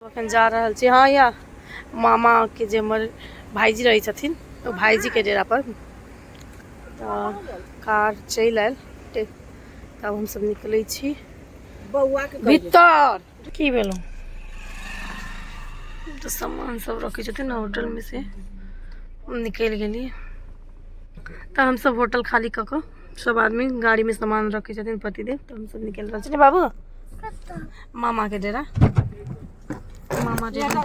अखन जा रहल छी। हाँ या मामा के जे हमर भाईजी रहै छथिन, ओ भाईजी के डेरा पर तऽ कार चलि आयल। तब हमसब निकलै छी भीतर। की भेलौ? तऽ सामान सब रखै छथिन ने होटल में से निकलि गेलियै। तऽ हमसब होटल खाली कऽ कऽ सब आदमी गाड़ी में सामान रखै छथिन पतिदेव। तऽ हमसब निकलि रहल छी। बाबू मामा के डेरा, मामा डेरा।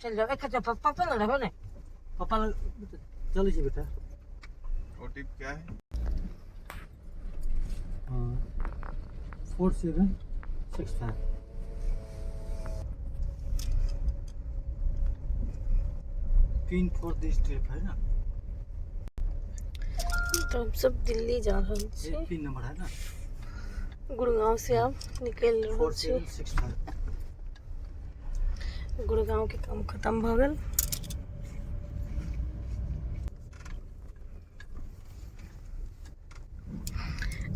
चल जाओ, एक पापा लग रहा है, पापा लग चलो जी बेटा। ओटीपी क्या है? 4765। पिन फॉर this trip है ना? तो हम सब दिल्ली जा रहल छी। पिन नंबर है ना? गुड़गांव से आब निकलि रहल फोर छी। 765। गुड़गांव के काम खत्म भऽ गेल।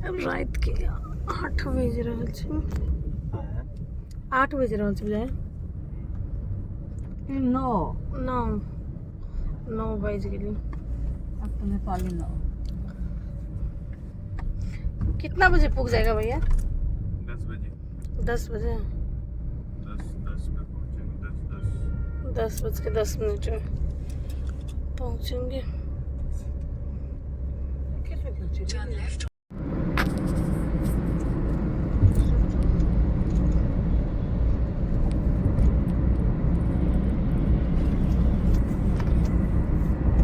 अब रात के 8 बजि रहल छै। 8 बजि रहल छै बुझाइ। 9। 9 बाजि गेलै। अब तो नेपाली 9। कितना बजे पुग जाएगा भैया? 10 बजे। 10 बजे। 10:10 पे पहुंचेंगे, 10:10। 10:10 में पहुंचेंगे।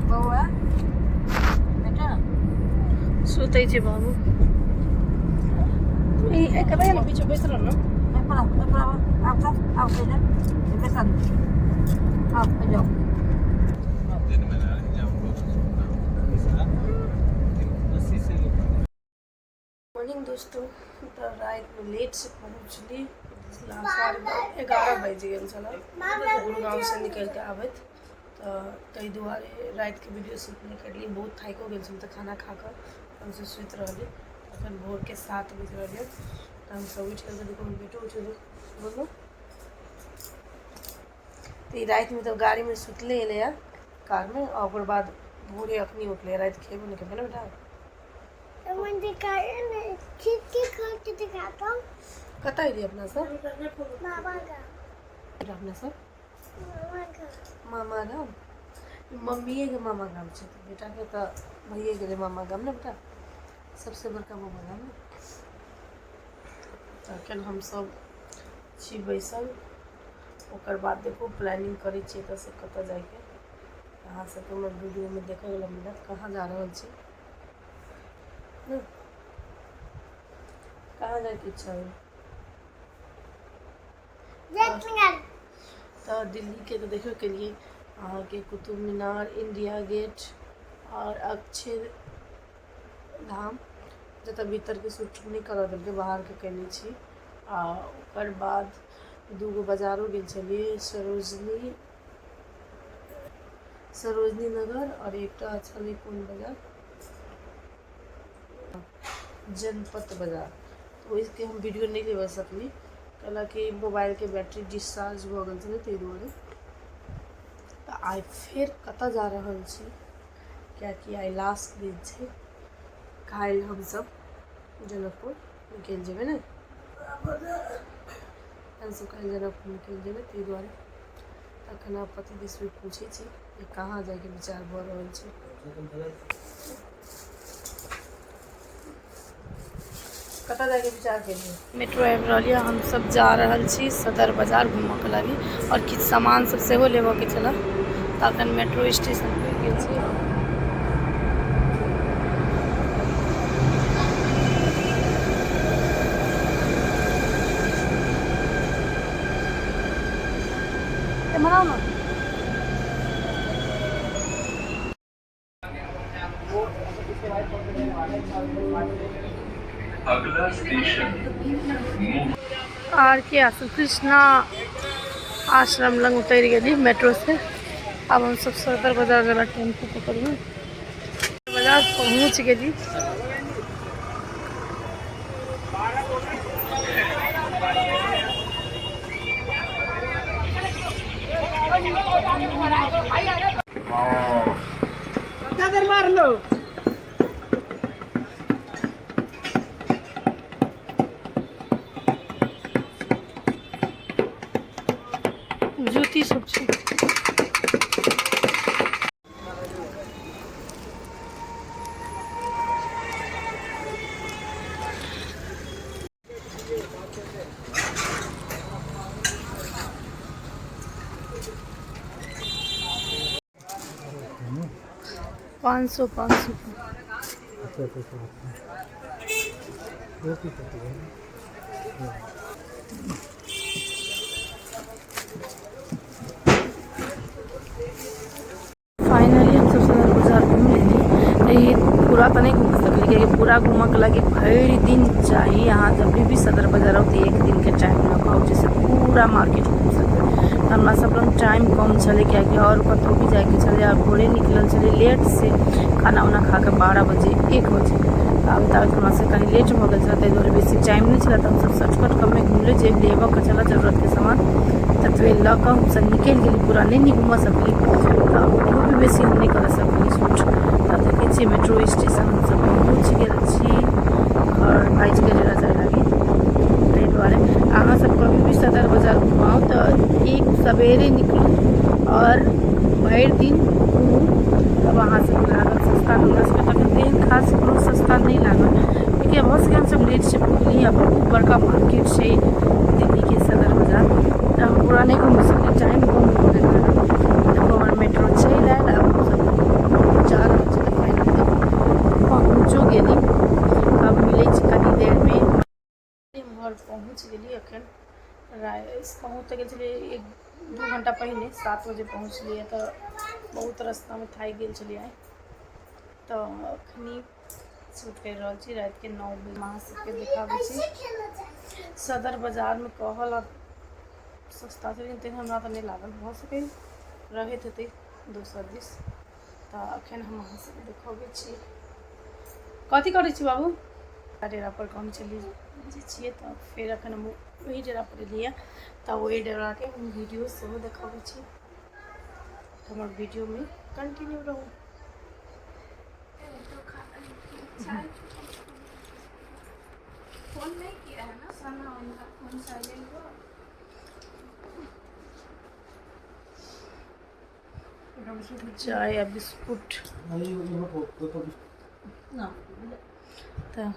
बौआ बेटा सुतै छै बाबू। ई कतऽ ने पीछे बैस रहल ने। आओ आओ जाओ। दिन में ना जाऊंगा। मॉर्निंग दोस्तों। तऽ रातिमे लेटसँ पहुँचली, 11:30 बाजि गेल छलै गुड़गाँवसँ निकलिके आबैत। तऽ ताहि दुआरे रातिके वीडियो शूट नहि करलियै। बहुत थाकिओ गेल छलहुँ, तऽ खाना खा कऽ हमसब सुति रहली। अखन भोरके 7 बजि रहल यऽ। तऽ हमसब उठि गेल। देखू, बेटो उठि गेल। बोलू तऽ ई रातिमे तऽ गाड़ीमे सुतले एलैए कारमे, आ ओकर बाद भोरे अखनी उठलै। राति खेबो नहि केलकै ने बेटा? कतऽ एलियै अपना सब? अपना सब मामा गाम, मम्मीएके मामा गाम छै। तऽ बेटाके तऽ भइए गेलै मामा गाम ने बेटा? सबसँ बड़का मामा गाम ने। तऽ एखन हमसब छी बैसल। ओकर बाद देखू, प्लानिंग करै छियै एतऽसँ कतऽ जाइके। अहाँ सबके हमर वीडियोमे देखऽ लए मिलत कहाँ जा रहल छी। कहाँ जाइके इच्छा होइ? तऽ दिल्लीके तऽ देखबे केलियै अहाँके, कुतुब मीनार, इंडिया गेट आओर अक्षय धाम, जतऽ भीतरके शूट नहि करऽ देलकै, बाहरके कयने छी। आ ओकर बाद दूगो बाजारो गेल छलियै, सरोजनी सरोजनी नगर आओर एकटा छलै कोन बाजार, जनपथ बाजार। तऽ ओहिके हम वीडियो नहि लेबऽ सकली, कैलाकि मोबाइलके बैटरी डिस्चार्ज भऽ गेल छलै, ताहि दुआरे। तऽ आइ फेर कतऽ जा रहल छी? कियाकि आइ लास्ट दिन छै। काल्हि हमसब जनकपुर निकलि जेबै ने। हमसब काल्हि जनकपुर निकलि जेबै, ताहि दुआरे। तखन आब पति दिस भी पूछै छी जे कहाँ जाइके विचार भऽ रहल छै, कतऽ जाइके विचार केलियै। मेट्रो आबि रहल यऽ। हमसब जा रहल छी सदर बाजार घूमऽके लागी आओर किछु सामान सब सेहो लेबऽके छलै। तऽ अखन मेट्रो स्टेशन पर गेल छी। एम्हर आउ ने। अगला स्टेशन आर के आश्रम, कृष्णा आश्रम लग उतरि गेली मेट्रो से। आब हम सब सदर बाजार वाला टेम्पू पकड़बै। बाजार पहुँच गेली। जूती सब छै। 500 500। फाइनली हम सब सदर बाजार घूम लेली। ई पूरा तऽ नहि घूम सकली, कियाकि पूरा घूमऽके लागी भरि दिन चाही। अहाँ जब भी सदर बाजार आउ तऽ एक दिनके टाइम लऽ कऽ आउ, जाहिसँ पूरा मार्केट घूम सकबै। तऽ हमरा सब लग टाइम कम छलै, कियाकि आओर कतहु भी जाइके छलै आ भोरे निकलल छलै लेटसँ, खाना उना खा कऽ 12 बजे 1 बजे आबैत आबैत हमरा सबके कनि लेट भऽ गेल छलै। ताहि दुआरे बेसी टाइम नहि छलै, तऽ हमसब शॉर्टकट कमे घुमली। जे लेबऽके छलै जरूरतके सामान ततबे लऽ कऽ हमसब निकलि गेली। पूरा नहि घूमऽ सकली, तऽ वीडियो भी बेसी हम नहि कऽ सकली शूट। तऽ देखै छियै, मेट्रो स्टेशन हमसब पहुँच गेल छी घर भाइजीके डेरा जाय लागी। ताहि दुआरे अहाँ सब कभी भी सदर बाजार घुमाउ तऽ एक सवेरे निकलू आओर भरि दिन घुमू, तब अहाँ सबके लागल सस्ता। हमरा सबके तखन तेहन खास कोनो सस्ता नहि लागल, कियाकि भऽ सकै हमसब लेटसँ पुगली आ बहुत बड़का मार्केट छै दिल्लीके सदर बाजार, तऽ हम पूरा नहि घुमि सकली, टाइम कम भऽ गेल रहै। देखो, हमर मेट्रो चलि आयल, आब हमसब जा रहल छी। तऽ फाइनली देखो, पहुँचो गेली। आब मिलै छी कनी देरमे। हम घर पहुँच गेली अखन। पहुँच तऽ गेल छलियै 1-2 घंटा पहिने, 7 बजे पहुँचलियै, तऽ बहुत रास्तामे थाकि गेल छलियै आइ। तऽ अखनी शूट करि रहल छी रातिके 9 बजे। अहाँ सबके देखाबै छी। सदर बाजारमे कहल सस्ता छै, लेकिन तेहन हमरा तऽ नहि लागल। भऽ सकै रहैत हेतै दोसर दिस। तऽ अखन हम अहाँ सबके देखबै छी। कथी करै छी बाबू? डेरा पर हम चलि जे छियै, तऽ फेर अखन हम ओहि डेरा पर एलियै, तऽ ओहि डेराके हम वीडियो सेहो देखाबै छी। हमर वीडियोमे कंटिन्यू रहू। फोन नहीं किया है ना सना? उनका फोन साइलेंट हुआ। चाय आ बिस्कुट। तऽ